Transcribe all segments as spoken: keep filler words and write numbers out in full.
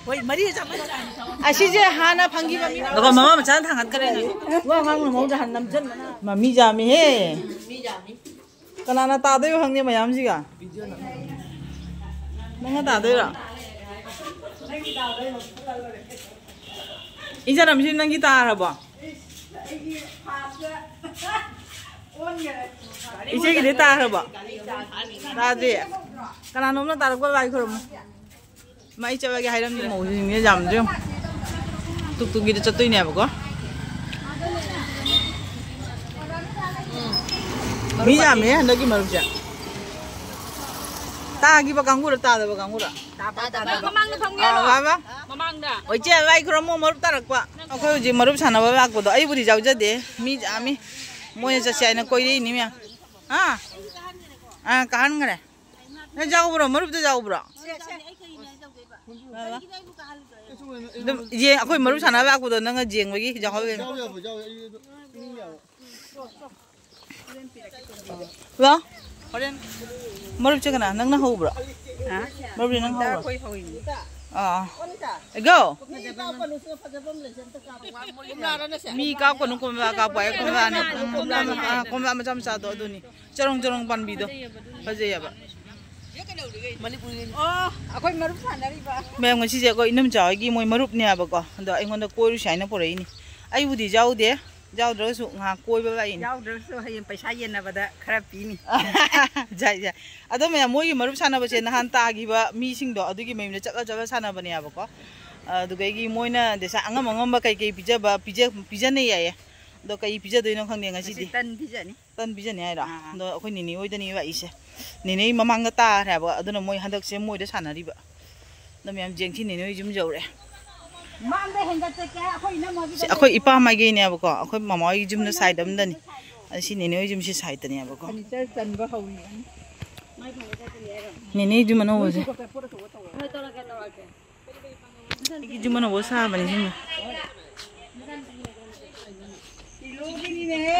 ꯍꯣꯏ, ꯃꯔꯤ ꯆꯥꯃ-, ꯑꯁꯤꯁꯦ ꯍꯥꯟꯅ ꯐꯪꯈꯤꯕ ꯃꯤ꯫ ꯑꯗꯨꯒ ꯃꯃꯥ ꯃꯆꯥꯅ ꯊꯥꯡꯒꯠꯈ꯭ꯔꯦ꯫ ꯋꯥ ꯉꯥꯡꯅ ꯃꯍꯧꯗ ꯍꯥꯟꯅ ꯅꯝꯁꯤꯟꯕꯅ꯫ ꯃꯃꯤ ꯌꯥꯝꯃꯤꯍꯦ꯫ ꯀꯅꯥꯅ ꯇꯥꯗꯣꯏꯕ ꯈꯪꯗꯦ ꯃꯌꯥꯝꯁꯤꯒ꯫ ꯅꯪꯅ ꯇꯥꯗꯣꯏꯔꯣ? ꯏꯟꯖꯔꯝꯁꯤ ꯅꯪꯒꯤ ꯇꯥꯔꯕꯣ? ꯏꯆꯦꯒꯤꯗꯤ ꯇꯥꯈ꯭ꯔꯕꯣ? ꯇꯥꯗ꯭ꯔꯤ꯫ ꯀꯅꯥꯅꯣꯝꯅ ꯇꯥꯔꯛꯄ ꯂꯥꯏ ꯈꯨꯔꯨꯝꯃꯨ꯫ ꯃꯥ ꯑꯩ ꯆꯠꯂꯒꯦ ꯍꯥꯏꯔꯝꯗ꯭ꯔꯦ꯫ ꯃꯧꯁꯤꯡꯁꯦ ꯌꯥꯝꯗ꯭ꯔꯤ ꯌꯦꯡꯉꯨ꯫ ꯇꯨꯛ ꯇꯨꯛꯀꯤꯗ ꯆꯠꯇꯣꯏꯅꯦꯕꯀꯣ꯫ ꯃꯤ ꯌꯥꯝꯃꯦ ꯍꯟꯗꯛꯀꯤ ꯃꯔꯨꯞꯁꯦ꯫ ꯇꯥꯈꯤꯕ ꯀꯥꯡꯕꯨꯔ ꯇꯥꯗꯕ ꯀꯥꯡꯕꯨꯔ? ꯃꯃꯥꯡꯗ ꯐꯝꯒꯦ ꯑꯥ, ꯍꯥꯏꯔꯣ? ꯍꯥꯏꯕ? ꯃꯃꯥꯡꯗ꯫ ꯍꯣꯏ, ꯏꯆꯦ, ꯂꯥꯏ ꯈꯨꯔꯨꯝꯃꯣ, ꯃꯔꯨꯞ ꯇꯥꯔꯛꯄ꯫ ꯑꯩꯈꯣꯏ ꯍꯧꯖꯤꯛ ꯃꯔꯨꯞ ꯁꯥꯟꯅꯕ ꯂꯥꯛꯄꯗꯣ ꯑꯩꯕꯨꯗꯤ ꯌꯥꯎꯖꯗꯦ꯫ ꯃꯤ ꯌꯥꯝꯃꯤ꯫ ꯃꯣꯏꯅ ꯆꯠꯁꯦ ꯍꯥꯏꯅ ꯀꯣꯏꯔꯛꯏꯅꯤ ꯃꯌꯥꯝ꯫ ꯍꯥ? ꯑꯥ, ꯀꯥꯍꯟꯈ꯭ꯔꯦ꯫ ꯅꯪ ꯌꯥꯎꯕ꯭ꯔꯣ? ꯃꯔꯨꯞꯇ ꯌꯥꯎꯕ꯭ꯔꯣ? ꯑꯗꯨꯝ ꯌꯦꯡ-, ꯑꯩꯈꯣꯏ ꯃꯔꯨꯞ ꯁꯥꯟꯅꯕ ꯂꯥꯛꯄꯗꯣ ꯅꯪꯅ ꯌꯦꯡꯕꯒꯤ ꯌꯥꯎꯍꯜꯂꯦ꯫ ꯍꯜꯂꯣ? ꯍꯣꯔꯦꯟ꯫ ꯃꯔꯨꯞꯁꯦ ꯀꯅꯥ? ꯅꯪꯅ ꯍꯧꯕ꯭ꯔꯣ? ꯍꯥ? ꯃꯔꯨꯞꯁꯦ ꯅꯪ ꯍꯧꯕ꯭ꯔꯣ? ꯑꯩꯈꯣꯏ ꯍꯧꯔꯤꯅꯤ꯫ ꯑꯥ꯫ ꯏꯒꯣ? ꯃꯤ ꯀꯥꯞꯀꯅꯨ, ꯀꯣꯝꯂꯥ ꯀꯥꯞꯄꯣ ꯍꯥꯏ, ꯀꯣꯝꯂꯥꯅꯦ꯫ ꯀꯣꯝꯂꯥ, ꯑꯥ, ꯀꯣꯝꯂꯥ ꯃꯆꯥ ꯃꯆꯥꯗꯣ ꯑꯗꯨꯅꯤ꯫ ꯆꯔꯣꯡ ꯆꯔꯣꯡ ꯄꯥꯟꯕꯤꯗꯣ꯫ ꯐꯖꯩꯌꯦꯕ꯫ ꯑꯣ, ꯑꯩꯈꯣꯏ ꯃꯔꯨꯞ ꯁꯥꯟꯅꯔꯤꯕ꯫ ꯃꯌꯥꯝ, ꯉꯁꯤꯁꯦ ꯑꯩꯈꯣꯏ ꯏꯅꯝꯆꯥ ꯍꯣꯏꯒꯤ ꯃꯣꯏ ꯃꯔꯨꯞꯅꯦꯕꯀꯣ꯫ ꯑꯗꯣ ꯑꯩꯉꯣꯟꯗ ꯀꯣꯏꯔꯨꯁꯦ ꯍꯥꯏꯅ ꯄꯨꯔꯛꯏꯅꯤ꯫ ꯑꯩꯕꯨꯗꯤ ꯌꯥꯎꯗꯦ꯫ ꯌꯥꯎꯗ꯭ꯔꯒꯁꯨ ꯉꯥꯏꯍꯥꯛ ꯀꯣꯏꯕ ꯂꯥꯛꯏꯅꯤ꯫ ꯌꯥꯎꯗ꯭ꯔꯒꯁꯨ ꯍꯌꯦꯡ ꯄꯩꯁꯥ ꯌꯦꯟꯅꯕꯗ ꯈꯔ ꯄꯤꯅꯤ꯫ ꯌꯥꯏ, ꯌꯥꯏ꯫ ꯑꯗꯣ ꯃꯌꯥꯝ, ꯃꯣꯏꯒꯤ ꯃꯔꯨꯞ ꯁꯥꯟꯅꯕꯁꯦ ꯅꯍꯥꯟ ꯇꯥꯈꯤꯕ ꯃꯤꯁꯤꯡꯗꯣ ꯑꯗꯨꯒꯤ ꯃꯌꯨꯝꯗ ꯆꯠꯂ ꯆꯠꯂ ꯁꯥꯟꯅꯕꯅꯦꯕꯀꯣ꯫ ꯑꯗꯨꯗꯒꯤ ꯃꯣꯏꯅ ꯗꯦꯁꯥ ꯑꯉꯝ ꯑꯉꯝꯕ ꯀꯩꯀꯩ ꯄꯤꯖꯕ, ꯄꯤꯖ-, ꯄꯤꯖꯅꯩ ꯍꯥꯏꯌꯦ꯫ ꯑꯗꯣ ꯀꯩ ꯄꯤꯖꯗꯣꯏꯅꯣ ꯈꯪꯗꯦ ꯉꯁꯤꯗꯤ꯫ ꯉꯁꯤ ꯇꯟ ꯄꯤꯖꯅꯤ꯫ ꯇꯟ ꯄꯤꯖꯅꯤ ꯍꯥꯏꯔꯣ? ꯑꯥ꯫ ꯑꯗꯣ ꯑꯩꯈꯣꯏ ꯅꯦꯅꯦ ꯍꯣꯏꯗꯅꯦꯕ ꯑꯩꯁꯦ꯫ ꯅꯦꯅꯦ ꯃꯃꯥꯡꯗ ꯇꯥꯈ꯭ꯔꯦꯕ, ꯑꯗꯨꯅ ꯃꯣꯏ ꯍꯟꯗꯛꯁꯦ ꯃꯣꯏꯗ ꯁꯥꯟꯅꯔꯤꯕ꯫ ꯑꯗꯣ ꯃꯌꯥꯝ, ꯌꯦꯡꯁꯤ ꯅꯦꯅꯦ ꯍꯣꯏ ꯌꯨꯝ ꯌꯧꯔꯦ꯫ ꯃꯥꯡꯗ ꯍꯦꯟꯒꯠꯆꯒꯦ, ꯑꯩꯈꯣꯏ ꯏꯅꯝꯃꯒꯤꯗ ꯁꯤ ꯑꯩꯈꯣꯏ ꯂꯩꯔꯦ꯫ ꯏꯄꯥ ꯃꯥꯏꯀꯩꯅꯦꯕꯀꯣ, ꯑꯩꯈꯣꯏ ꯃꯃꯥ ꯍꯣꯏꯒꯤ ꯌꯨꯝꯗ side ꯑꯝꯗꯅꯤ꯫ ꯑꯗ ꯁꯤ ꯅꯦꯅꯦ ꯍꯣꯏ ꯌꯨꯝꯁꯤ sideꯇꯅꯦꯕꯀꯣ꯫ Furniture ꯆꯟꯕ ꯍꯧꯔꯤ꯫ ꯅꯦꯅꯦ ꯌꯨꯝ ꯑꯅꯧꯕꯁꯦ꯫ ꯍꯣꯏ, ꯇꯧꯔꯛꯀꯦ, ꯇꯧꯔꯛꯀꯦ꯫ ꯑꯩꯒꯤ ꯌꯨꯝ ꯑꯅꯧꯕ ꯁꯥꯕꯅꯤ ꯁꯤꯅ꯫ ꯀꯤꯂꯣꯒꯤꯅꯤꯅꯦꯍꯦ꯫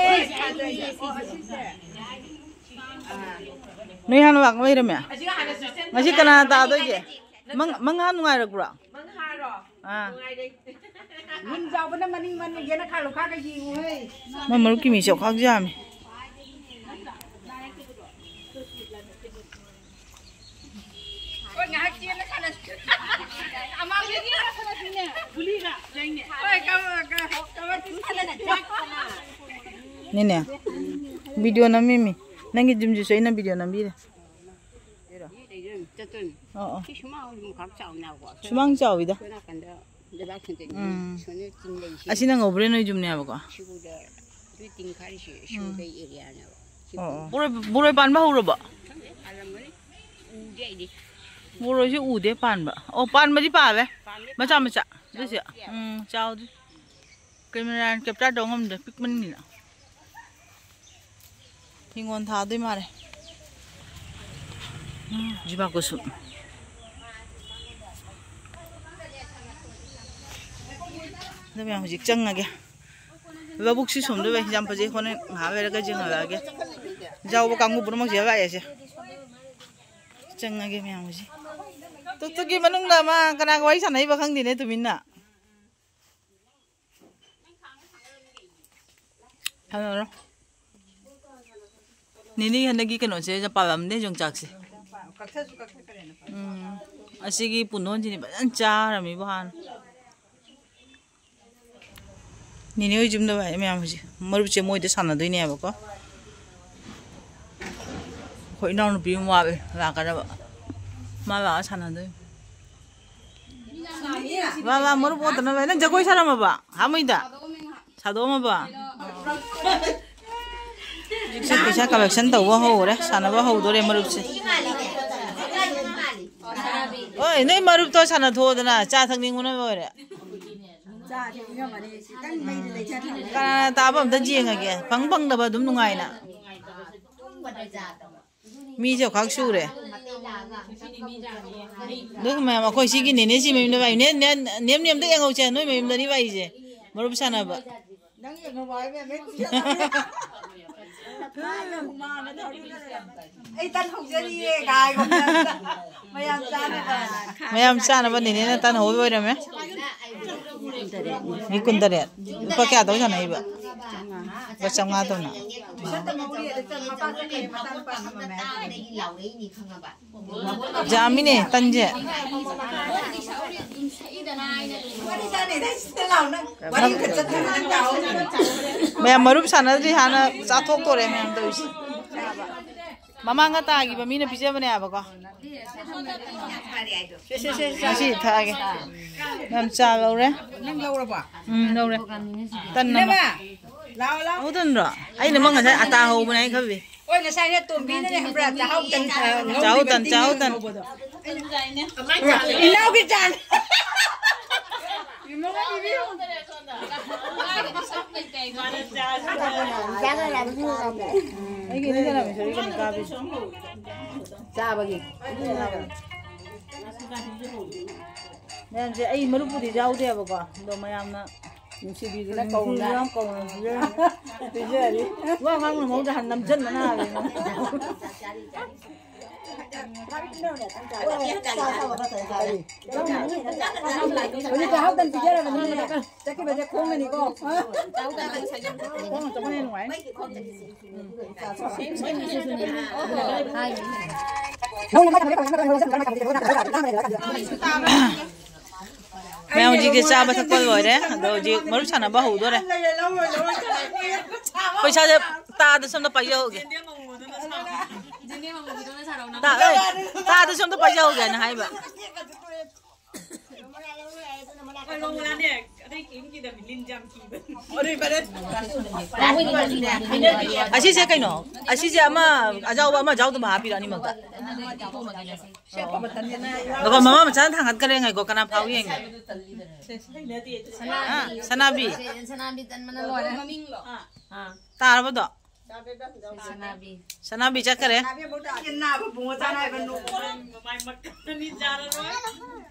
ꯑꯥ꯫ ꯅꯣꯏ ꯍꯥꯟꯅ ꯂꯥꯛ ꯂꯩꯔꯝꯃꯦ? ꯉꯁꯤ ꯀꯅꯥ ꯇꯥꯗꯣꯏꯒꯦ? ꯃꯪ-, ꯃꯪꯍꯥ ꯅꯨꯡꯉꯥꯏꯔꯛꯄ꯭ꯔꯣ? ꯑꯥ꯫ ꯌꯨꯝ ꯆꯥꯎꯕꯅ ꯃꯅꯤꯡ ꯃꯅꯤꯡ ꯌꯦꯅ ꯈꯥꯂꯨ ꯈꯥꯒ ꯌꯦꯡꯉꯨꯍꯦ꯫ ꯃꯣꯏ ꯃꯔꯨꯞꯀꯤ ꯃꯤꯁꯦ ꯈꯥꯛ ꯌꯥꯝꯃꯤ꯫ ꯍꯣꯏ, ꯉꯥꯏꯍꯥꯛ ꯆꯦꯟꯅ ꯁꯥꯟꯅꯁꯤ꯫ ꯑꯃꯥꯡꯕꯒꯤ ꯁꯥꯟꯅꯁꯤꯅꯦ, ꯒꯨꯂꯤꯒ ꯌꯦꯡꯅꯦ꯫ ꯍꯣꯏ, ꯀꯕ-, ꯀꯕ-, ꯀꯕ-, ꯁꯥꯟꯅꯁꯤ꯫ ꯅꯦꯅꯦ, ꯚꯤꯗꯤꯑꯣ ꯅꯝꯃꯤꯃꯤ꯫ ꯅꯪꯒꯤ ꯖꯤꯝꯁꯤꯁꯨ ꯑꯩꯅ ꯚꯤꯗꯤꯑꯣ ꯅꯝꯕꯤꯔꯦ꯫ ꯆꯠꯇꯣꯏꯅꯤ꯫ ꯑꯣ, ꯑꯣ꯫ ꯁꯤ ꯁꯨꯃꯥꯡ ꯑꯃꯨꯛ ꯈꯛ ꯆꯥꯎꯅꯀꯣ꯫ ꯁꯨꯃꯥꯡ ꯆꯥꯎꯋꯤꯗ꯫ ꯁꯣꯝ ꯅꯥꯀꯟꯗ ꯂꯩꯕꯥꯛ ꯊꯦꯡꯗꯦ꯫ ꯎꯝ꯫ ꯁꯣꯝꯗ ꯆꯤꯡ ꯂꯩꯁꯦ꯫ ꯑꯁꯤꯅ ꯉꯧꯕ꯭ꯔꯦ ꯅꯣꯏ ꯌꯨꯝꯅꯦꯕꯀꯣ? ꯁꯤꯕꯨꯗ ꯑꯗꯨ ꯇꯤꯡꯈꯥꯏꯔꯤꯁꯦ ꯎꯝ꯫ ꯁꯤꯕꯨꯗꯩ ꯑꯦꯔꯤꯌꯥꯅꯦꯕ꯫ ꯁꯤ ꯑꯣ, ꯑꯣ꯫ ꯕꯣꯔꯣꯏ, ꯕꯣꯔꯣꯏ ꯄꯥꯟꯕ ꯍꯧꯔꯕꯣ? ꯈꯪꯗꯦ, ꯄꯥꯜꯂꯝꯒꯅꯤ꯫ ꯎꯗꯦ ꯑꯩꯗꯤ꯫ ꯕꯣꯔꯣꯏꯁꯦ ꯎꯗꯦ ꯄꯥꯟꯕ꯫ ꯑꯣ, ꯄꯥꯟꯕꯗꯤ ꯄꯥꯜꯂꯦ꯫ ꯄꯥꯜꯂꯦ, ꯃꯆꯥ ꯄꯥꯜꯂꯦ꯫ ꯃꯆꯥ꯫ ꯑꯗꯨꯁꯦ꯫ ꯆꯥꯎꯗ꯭ꯔꯤ ꯍꯥꯏꯕ꯫ ꯎꯝ, ꯆꯥꯎꯗ꯭ꯔꯤ꯫ ꯀꯦꯃꯦꯔꯥꯅ ꯀꯦꯞꯆꯔ ꯇꯧ ꯉꯝꯗ꯭ꯔꯦ, ꯄꯤꯛꯄꯅꯤꯅ꯫ ꯍꯤꯡꯒꯣꯜ ꯊꯥꯗꯣꯏ ꯃꯥꯜꯂꯦ꯫ ꯎꯝ, ꯖꯤꯕꯥ ꯀꯨꯁꯨꯝ꯫ ꯑꯗꯨ ꯃꯌꯥꯝ ꯍꯧꯖꯤꯛ ꯆꯪꯉꯒꯦ꯫ ꯂꯧꯕꯨꯛꯁꯤ ꯁꯣꯝꯗ ꯂꯩ, ꯌꯥꯝ ꯐꯖꯩ꯫ ꯍꯣꯔꯦꯟ ꯉꯥꯏꯍꯥꯛ ꯂꯩꯔꯒ ꯌꯦꯡꯍꯜꯂꯛꯑꯒꯦ꯫ ꯌꯥꯎꯕ ꯀꯥꯡꯕꯨ ꯄꯨꯝꯅꯃꯛꯁꯦ ꯂꯥꯛꯑꯦꯁꯦ꯫ ꯆꯪꯉꯒꯦ ꯃꯌꯥꯝ ꯍꯧꯖꯤꯛ꯫ ꯇꯨꯛ ꯇꯨꯛꯀꯤ ꯃꯅꯨꯡꯗ ꯑꯃ ꯀꯅꯥꯒ ꯋꯥꯔꯤ ꯁꯥꯟꯅꯩꯕ ꯈꯪꯗꯦꯅꯦ ꯇꯨꯃꯤꯟꯅ꯫ ꯍꯜꯂꯣ꯫ ꯅꯤꯅꯤ ꯍꯟꯗꯛꯀꯤ ꯀꯩꯅꯣꯁꯦ ꯄꯥꯜꯂꯝꯗꯦ ꯌꯣꯡꯆꯥꯛꯁꯦ꯫ ꯎꯝ꯫ ꯑꯁꯤꯒꯤ ꯄꯨꯟꯗꯣꯟꯁꯤꯗꯤ ꯐꯖꯅ ꯆꯥꯔꯝꯃꯤꯕꯨ ꯍꯥꯟꯅ꯫ ꯅꯤꯅꯦ ꯍꯣꯏ ꯌꯨꯝꯗ ꯂꯥꯛꯑꯦ ꯃꯌꯥꯝ ꯍꯧꯖꯤꯛ꯫ ꯃꯔꯨꯞꯁꯦ ꯃꯣꯏꯗ ꯁꯥꯟꯅꯗꯣꯏꯅꯦꯕꯀꯣ꯫ ꯑꯩꯈꯣꯏ ꯏꯅꯥꯎꯅꯨꯄꯤ ꯑꯃ ꯋꯥꯠꯂꯦ ꯂꯥꯛꯀꯗꯕ꯫ ꯃꯥ ꯂꯥꯛꯑ ꯁꯥꯟꯅꯗꯣꯏꯅꯤ꯫ ꯋꯥ, ꯋꯥ, ꯃꯔꯨꯞ ꯑꯣꯠꯇꯅꯕ꯫ ꯅꯪ ꯖꯒꯣꯏ ꯁꯥꯔꯝꯃꯕ? ꯍꯥꯃꯩꯗ? ꯁꯥꯗꯣꯛꯑꯝꯃꯕ? ꯍꯧꯖꯤꯛꯁꯦ ꯄꯩꯁꯥ collection ꯇꯧꯕ ꯍꯧꯔꯦ, ꯁꯥꯟꯅꯕ ꯍꯧꯗꯣꯔꯦ ꯃꯔꯨꯞꯁꯦ꯫ ꯍꯣꯏ, ꯅꯣꯏ ꯃꯔꯨꯞꯇꯣ ꯁꯥꯟꯅꯊꯣꯛꯑꯣꯗꯅ, ꯆꯥ ꯊꯛꯅꯤꯡꯕꯅ ꯂꯣꯏꯔꯦ꯫ ꯀꯅꯥꯅ ꯇꯥꯕ ꯑꯝꯇ ꯌꯦꯡꯉꯒꯦ, ꯐꯪ ꯐꯪꯗꯕ ꯑꯗꯨꯝ ꯅꯨꯡꯉꯥꯏꯅ꯫ ꯃꯤꯁꯦ ꯈꯛ ꯁꯨꯔꯦ꯫ ꯑꯗꯨꯒ ꯃꯌꯥꯝ ꯑꯩꯈꯣꯏ ꯁꯤꯒꯤ ꯅꯦꯅꯦ ꯁꯤ ꯃꯌꯨꯝꯗ ꯂꯥꯛꯏ꯫ ꯅꯦ-, ꯅꯦ-, ꯅꯦꯝ ꯅꯦꯝꯗ ꯌꯦꯡꯍꯧꯁꯦ, ꯅꯣꯏ ꯃꯌꯨꯝꯗꯅꯤ ꯂꯥꯛꯏꯁꯦ꯫ ꯃꯔꯨꯞ ꯁꯥꯟꯅꯕ꯫ ꯑꯩ ꯇꯟ ꯍꯧꯖꯔꯤꯌꯦ ꯀꯥꯏꯒꯨꯝꯗ꯫ ꯃꯌꯥꯝ ꯆꯥꯅꯕ꯫ ꯃꯌꯥꯝ ꯆꯥꯅꯕ ꯅꯦꯅꯦꯅ ꯇꯟ ꯍꯧꯕ ꯑꯣꯏꯔꯝꯃꯦ꯫ ꯃꯤ ꯀꯨꯟꯇꯔꯦꯠ꯫ ꯂꯨꯄꯥ ꯀꯌꯥ ꯇꯧ ꯁꯥꯟꯅꯩꯕ? ꯂꯨꯄꯥ ꯆꯥꯝꯃꯉꯥ ꯇꯧꯅ꯫ ꯌꯥꯝꯃꯤꯅꯦ ꯇꯟꯁꯦ꯫ ꯃꯌꯥꯝ ꯃꯔꯨꯞ ꯁꯥꯟꯅꯗ꯭ꯔꯤ ꯍꯥꯟꯅ ꯆꯥꯊꯣꯛꯇꯣꯔꯦ ꯃꯌꯥꯝ ꯇꯧꯔꯤꯁꯦ꯫ ꯃꯃꯥꯡꯒ ꯇꯥꯈꯤꯕ ꯃꯤꯅ ꯄꯤꯖꯕꯅꯦ ꯍꯥꯏꯕꯀꯣ꯫ ꯉꯁꯤ ꯊꯛꯑꯒꯦ꯫ ꯃꯌꯥꯝ ꯆꯥ ꯂꯧꯔꯦ꯫ ꯅꯪ ꯂꯧꯔꯕꯣ? ꯎꯝ, ꯂꯧꯔꯦ꯫ ꯇꯟ ꯑꯃ꯫ ꯏꯅꯝꯃ, ꯂꯥꯛꯑꯣ, ꯂꯥꯛꯑꯣ꯫ ꯂꯧꯗꯣꯏ ꯅꯠꯇ꯭ꯔꯣ? ꯑꯩꯅ ꯃꯪ ꯉꯁꯥꯏ ꯑꯇꯥ ꯍꯧꯕꯅꯦ ꯑꯩ ꯈꯜꯂꯤ꯫ ꯍꯣꯏ, ꯉꯁꯥꯏꯅꯦ ꯇꯣꯝꯕꯤꯅꯅꯦ ꯈꯪꯕ꯭ꯔꯥ? ꯆꯥꯍꯥꯎ ꯇꯟ, ꯑ, ꯆꯥꯍꯥꯎ ꯇꯟ, ꯉꯧꯕꯤꯗꯨꯅꯦ ꯆꯥꯍꯥꯎ ꯇꯟ꯫ ꯉꯧꯕꯗꯣ꯫ ꯏꯅꯥꯎꯒꯤ ꯆꯥꯅꯤ꯫ ꯑꯩꯒꯤ ꯏꯟꯖꯥꯡ ꯅꯥꯄꯤ ꯁꯣꯏꯔꯤ ꯀꯩꯅꯣ ꯀꯥꯕꯤ꯫ ꯆꯥꯕꯒꯤ꯫ ꯃꯌꯥꯝꯁꯦ ꯑꯩ ꯃꯔꯨꯞꯄꯨꯗꯤ ꯌꯥꯎꯗꯦꯕꯀꯣ, ꯑꯗꯣ ꯃꯌꯥꯝꯅ ꯅꯨꯡꯁꯤꯕꯤꯗꯨꯅ ꯀꯧꯅ꯫ ꯅꯨꯡꯁꯤꯕꯤꯗꯨꯅ ꯀꯧꯅ ꯄꯤꯖꯔꯤ꯫ ꯄꯤꯖꯔꯤ꯫ ꯋꯥ ꯉꯥꯡꯅ ꯃꯍꯨꯠ ꯍꯟ ꯅꯝꯁꯤꯟꯕꯅ ꯍꯥꯜꯂꯦ꯫ ꯍꯧꯖꯤꯛ ꯆꯥꯛꯍꯥꯎꯗꯅ ꯄꯤꯖꯔꯕꯅꯤ꯫ ꯆꯠꯈꯤꯕꯁꯦ ꯈꯣꯡꯉꯅꯤꯀꯣ꯫ ꯈꯣꯡꯅ ꯆꯠꯄꯅ ꯅꯨꯡꯉꯥꯏ꯫ ꯃꯌꯥꯝ ꯍꯧꯖꯤꯛꯇꯤ ꯆꯥꯕ ꯊꯛꯄ ꯂꯣꯏꯔꯦ, ꯑꯗꯣ ꯍꯧꯖꯤꯛ ꯃꯔꯨꯞ ꯁꯥꯟꯅꯕ ꯍꯧꯗꯣꯔꯦ꯫ ꯄꯩꯁꯥꯁꯦ ꯇꯥꯗ ꯁꯣꯝꯗ ꯄꯥꯏꯖꯍꯧꯒꯦ꯫ ꯇꯥ-, ꯑꯦ, ꯇꯥꯗ ꯁꯣꯝꯗ ꯄꯥꯏꯖꯍꯧꯒꯦ ꯍꯥꯏꯅ ꯍꯥꯏꯕ꯫ ꯑꯁꯤꯁꯦ ꯀꯩꯅꯣ? ꯑꯁꯤꯁꯦ ꯑꯃ ꯑꯖꯥꯎꯕ ꯑꯃ ꯑꯖꯥꯎꯗꯕ ꯍꯥꯞꯄꯤꯔꯣ ꯑꯅꯤꯃꯛꯇ? ꯉꯥꯏꯈꯣ, ꯃꯃꯥ ꯃꯆꯥꯅ ꯊꯥꯡꯒꯠꯈ꯭ꯔꯦ꯫ ꯉꯥꯏꯈꯣ, ꯀꯅꯥ ꯐꯥꯎ ꯌꯦꯡꯒꯦ? ꯍꯥ? ꯁꯅꯥꯕꯤ꯫ ꯁꯅꯥꯕꯤ ꯇꯟꯕꯅ ꯂꯣꯏꯔꯦ꯫ ꯇꯥꯔꯕꯗꯣ? ꯁꯅꯥꯕꯤ꯫ ꯁꯅꯥꯕꯤ ꯆꯠꯈꯔꯦ꯫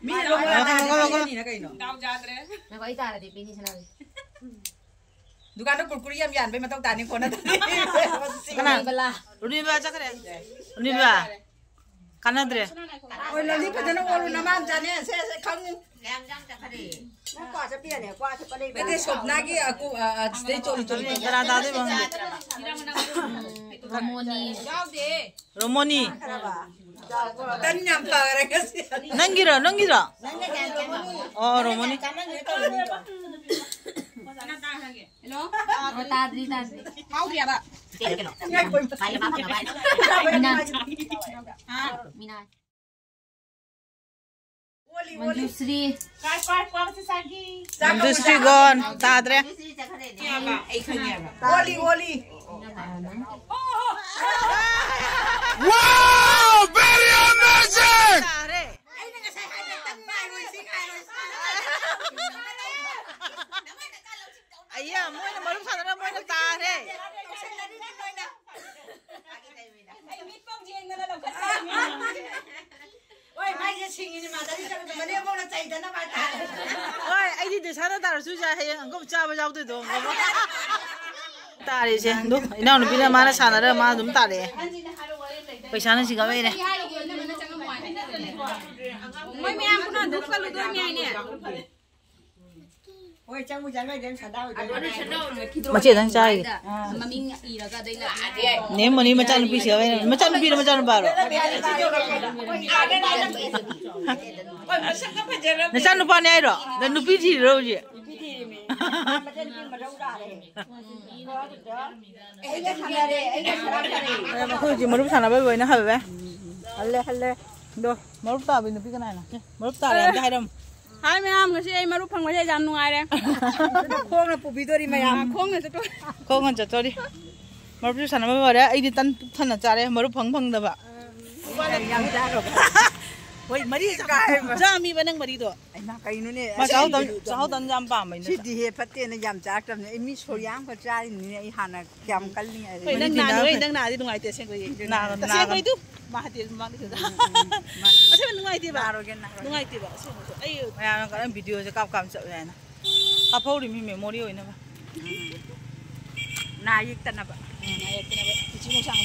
ꯉꯥꯏꯈꯣ, ꯉꯥꯏꯈꯣ, ꯉꯥꯏꯈꯣ꯫ ꯉꯥꯏꯈꯣ, ꯑꯩ ꯇꯥꯔꯗꯤ ꯄꯤꯅꯤ ꯁꯅꯥꯕꯤ꯫ ꯗꯨꯀꯥꯟꯗ ꯀꯨꯔꯀꯨꯔꯤ ꯌꯥꯝ ꯌꯥꯟꯕꯩ ꯃꯊꯧ ꯇꯥꯅꯤ ꯀꯣꯟꯅ꯫ ꯀꯅꯥ? ꯔꯨꯅꯤꯕꯂꯥ ꯆꯠꯈ꯭ꯔꯦ꯫ ꯔꯨꯅꯤꯕꯂꯥ꯫ ꯀꯥꯟꯅꯗ꯭ꯔꯦ꯫ ꯍꯣꯏ, ꯂꯂꯤ ꯐꯖꯅ ꯑꯣꯜꯂꯨ, ꯅꯃꯥ ꯃꯆꯥꯅꯦ, ꯁꯦ, ꯁꯦ, ꯈꯪꯉꯨ꯫ ꯅꯪ ꯀ꯭ꯋꯥ ꯆꯠꯄꯤꯔꯅꯦ, ꯀ꯭ꯋꯥ ꯆꯠꯄ ꯂꯩꯕ꯭ꯔꯥ? ꯃꯩꯇꯩ ꯁꯣꯞꯅꯥꯒꯤ ꯑꯀꯨ-, ꯑ, ꯑ, ꯁꯤꯗꯩ ꯆꯣꯜꯂꯨ, ꯆꯣꯜꯂꯨ꯫ ꯀꯅꯥ ꯇꯥꯗꯣꯏꯕ ꯈꯪꯗꯦ꯫ ꯔꯣꯃꯣꯅꯤ꯫ ꯌꯥꯎꯗꯦ꯫ ꯔꯣꯃꯣꯅꯤ꯫ ꯇꯟ ꯌꯥꯝ ꯐꯈ꯭ꯔꯦ ꯉꯁꯤ꯫ ꯅꯪꯒꯤꯔꯣ, ꯅꯪꯒꯤꯔꯣ? ꯑꯣ, ꯔꯣꯃꯣꯅꯤ꯫ ꯍꯜꯂꯣ? ꯑꯣ, ꯇꯥꯗ꯭ꯔꯤ, ꯇꯥꯗ꯭ꯔꯤ꯫ ꯍꯥꯎꯗ꯭ꯔꯤꯑꯕ? ꯃꯤꯅꯥ꯫ ꯃꯤꯅꯥ꯫ ꯑꯣꯂꯤ, ꯑꯣꯂꯤ꯫ ꯃꯟꯖꯨꯁ꯭ꯔꯤ꯫ ꯀꯥꯏ, ꯀꯥꯏ, ꯀꯥꯏ, ꯆꯥꯛ ꯆꯥꯒꯤ? ꯃꯟꯖꯨꯁ꯭ꯔꯤ ꯒꯣꯟ ꯇꯥꯗ꯭ꯔꯦ꯫ ꯑꯩ ꯈꯪꯉꯦꯕ꯫ ꯑꯣꯂꯤ, ꯑꯣꯂꯤ꯫ Wow, very amazing! ꯇꯥꯔꯦ꯫ ꯑꯩꯅ ꯉꯁꯥꯏ ꯍꯥꯏꯕ ꯇꯟ ꯉꯥꯏꯔꯣꯏ, ꯁꯤ ꯉꯥꯏꯔꯣꯏ꯫ ꯑꯩꯌꯥ, ꯃꯣꯏꯅ ꯃꯔꯨꯞ ꯁꯥꯟꯅꯔ ꯃꯣꯏꯅ ꯇꯥꯔꯦ꯫ ꯑꯩ ꯃꯤꯠ ꯄꯥꯎ ꯌꯦꯡꯗꯅ ꯂꯧꯈꯠꯆꯔꯤꯅꯤ꯫ ꯍꯣꯏ, ꯃꯥꯏꯁꯦ ꯁꯤꯡꯉꯤꯅꯤ, ꯃꯥꯗꯔꯤ ꯆꯠꯂꯒ ꯃꯅꯦꯝꯕꯣꯛꯅ ꯆꯩꯗꯅꯕ ꯍꯥꯏꯇꯥꯔꯦ꯫ ꯍꯣꯏ, ꯑꯩꯗꯤ ꯗꯦꯁꯥꯅ ꯇꯥꯔꯁꯨ ꯌꯥꯏ, ꯍꯌꯦꯡ ꯑꯪꯀꯝ ꯆꯥꯕ ꯌꯥꯎꯗꯣꯏꯗꯣ꯫ ꯇꯥꯔꯦꯁꯦ, ꯑꯗꯣ ꯏꯅꯥꯎꯅꯨꯄꯤꯅ ꯃꯥꯅ ꯁꯥꯟꯅꯔꯒ ꯃꯥ ꯑꯗꯨꯝ ꯇꯥꯔꯛꯑꯦ꯫ ꯄꯩꯁꯥꯅ ꯁꯤꯒ ꯂꯩꯔꯦ꯫ ꯃꯣꯏ ꯃꯌꯥꯝ ꯄꯨꯟꯅ ꯑꯗꯨꯝ ꯆꯠꯂꯨꯗꯣꯏꯅꯦ ꯍꯥꯏꯅꯦ꯫ ꯍꯣꯏ, ꯆꯪꯕꯨ ꯆꯪꯉꯗꯤ ꯑꯗꯨꯝ ꯁꯟꯗꯥ ꯑꯣꯏꯗꯣꯏꯅꯦ꯫ ꯃꯆꯦꯗꯪ ꯆꯥꯔꯤꯒꯦ꯫ ꯃꯃꯤꯡ ꯏꯔꯒ ꯑꯗꯩ ꯂꯥꯛꯑꯦ꯫ ꯅꯦ ꯃꯅꯤ ꯃꯆꯥꯅꯨꯄꯤꯁꯦ, ꯃꯆꯥꯅꯨꯄꯤꯔꯣ ꯃꯆꯥꯅꯨꯄꯥꯔꯣ? ꯅꯆꯥꯅꯨꯄꯥꯅꯦ ꯍꯥꯏꯔꯣ? ꯅ ꯅꯨꯄꯤ ꯊꯤꯔꯤꯔꯣ ꯍꯧꯖꯤꯛ? ꯅꯨꯄꯤ ꯊꯤꯔꯤꯃꯤ꯫ ꯃꯆꯥꯅꯨꯄꯤ ꯃꯔꯧ ꯂꯥꯛꯑꯦ꯫ ꯑꯩꯈꯣꯏ ꯍꯧꯖꯤꯛ ꯃꯔꯨꯞ ꯁꯥꯟꯅꯕ ꯂꯣꯏꯅ ꯍꯜꯂꯦ꯫ ꯍꯜꯂꯦ, ꯍꯜꯂꯦ꯫ ꯑꯗꯣ ꯃꯔꯨꯞ ꯇꯥꯕꯤ ꯅꯨꯄꯤ ꯀꯅꯥꯅꯣ? ꯃꯔꯨꯞ ꯇꯥꯔꯦ ꯑꯝꯇ ꯍꯥꯏꯔꯝꯃꯨ꯫ ꯍꯥꯏ ꯃꯌꯥꯝ, ꯉꯁꯤ ꯑꯩ ꯃꯔꯨꯞ ꯐꯪꯕꯁꯦ ꯌꯥꯝ ꯅꯨꯡꯉꯥꯏꯔꯦ꯫ ꯈꯣꯡꯅ ꯄꯨꯕꯤꯗꯣꯔꯤ ꯃꯌꯥꯝ꯫ ꯑꯥ, ꯈꯣꯡꯅ ꯆꯠꯇꯣꯔꯤ꯫ ꯈꯣꯡꯅ ꯆꯠꯇꯣꯔꯤ꯫ ꯃꯔꯨꯞꯁꯨ ꯁꯥꯟꯅꯕ ꯂꯣꯏꯔꯦ꯫ ꯑꯩꯗꯤ ꯇꯟ ꯄꯨꯛ ꯊꯟꯅ ꯆꯥꯔꯦ, ꯃꯔꯨꯞ ꯐꯪ ꯐꯪꯗꯕ꯫ ꯌꯥꯝ ꯆꯥꯈ꯭ꯔꯕ? ꯍꯣꯏ, ꯃꯔꯤ ꯆꯥꯃꯤꯕ ꯅꯪ ꯃꯔꯤꯗꯣ꯫ ꯍꯩꯃꯥ, ꯀꯩꯅꯣꯅꯦ? ꯃꯥ ꯆꯥꯍꯧ ꯇꯟ-, ꯆꯥꯍꯧ ꯇꯟ ꯌꯥꯝ ꯄꯥꯝꯕꯅꯤꯅ꯫ ꯁꯤꯗꯤ ꯍꯦ ꯐꯠꯇꯦꯅ ꯌꯥꯝ ꯆꯥꯔꯛꯇꯕꯅꯦ꯫ ꯑꯩ ꯃꯤ ꯁꯣꯔꯤ ꯌꯥꯝꯈꯛ ꯆꯥꯔꯤꯅꯤꯅꯦ꯫ ꯑꯩ ꯍꯥꯟꯅ ꯀꯌꯥꯝ ꯀꯜꯂꯤ ꯍꯥꯏꯔꯦ꯫ ꯍꯣꯏ, ꯅꯪ ꯃꯔꯤꯗꯤ ꯅꯥ ꯅꯥ ꯂꯣꯏꯔꯦ, ꯐꯩ꯫ ꯅꯪ ꯅꯥꯔꯗꯤ ꯅꯨꯡꯉꯥꯏꯇꯦ ꯑꯁꯦꯡꯕꯒꯤ꯫ ꯅꯥꯒꯅꯨ, ꯅꯥꯒꯅꯨ꯫ ꯑꯁꯦꯡꯕꯩꯗꯨ ꯃꯥ ꯍꯥꯏꯗꯤ ꯃꯃꯥꯡꯗ ꯁꯤꯗ꯫ ꯎꯝ, ꯎꯝ, ꯎꯝ꯫ ꯃꯥꯅꯤ꯫ ꯑꯁꯦꯡꯕ ꯅꯨꯡꯉꯥꯏꯇꯦꯕ꯫ ꯅꯥꯔꯣꯏꯒꯦ, ꯅꯥꯔꯣꯏꯒꯦ꯫ ꯅꯨꯡꯉꯥꯏꯇꯦꯕ ꯑꯁꯦꯡꯕꯁꯨ꯫ ꯑꯩ ꯃꯌꯥꯝꯅ ꯀꯔꯝ ꯚꯤꯗꯤꯑꯣꯁꯦ ꯀꯥꯞ ꯀꯥꯞ ꯆꯠꯂꯦ ꯍꯥꯏꯅ꯫ ꯀꯥꯞꯍꯧꯔꯤꯃꯤ memory ꯑꯣꯏꯅꯕ꯫ ꯎꯝ꯫ ꯅꯥ ꯌꯦꯛꯇꯅꯕ꯫ ꯎꯝ, ꯅꯥ ꯌꯦꯛꯇꯅꯕ꯫ ꯎꯆꯤ ꯃꯣꯔꯣꯛ ꯁꯥꯡꯕ꯫